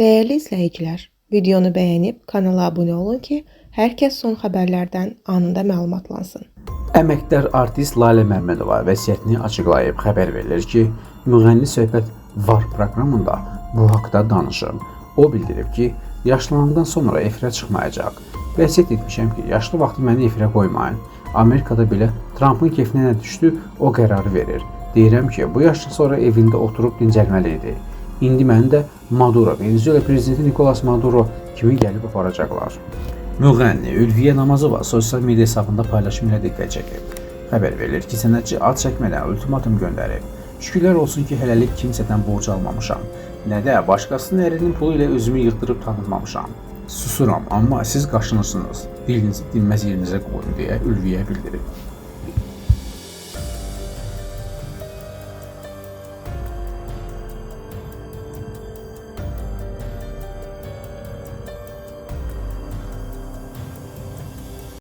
Dəyərli izləyicilər, videonu bəyənib kanala abunə olun ki, hər kəs son xəbərlərdən anında məlumatlansın. Əməkdar artist Lalə Məmmədova vəsiyyətini açıqlayıb. Xəbər verilir ki, müğənni Söhbət Var proqramında bu haqda danışıb. O bildirib ki, yaşlanandan sonra efirə çıxmayacaq. Vəsiyyət etmişəm ki, yaşlı vaxtı məni efirə qoymayın. Amerikada belə Trampın kefinə nə düşdü, o qərarı verir. Deyirəm ki, bu yaşdan sonra evində oturub dincəlməli idi. İndi məni də Maduro, Venezuela prezidenti Nikolas Maduro kimi gəlib aparacaqlar. Müğənni Ülviyə Namazova sosial media hesabında paylaşım ilə diqqət çəkib. Xəbər verilir ki, sənətçi ad çəkmədən ultimatum göndərib. Şükürlər olsun ki, hələlik kimsədən borc almamışam. Nə də başqasının ərinin pulu ilə özümü yığdırıb tanınmamışam. Susuram, amma siz qaşınırsınız. Dilinizi dinməz yerinizə qoyun deyə Ülviyə bildirib.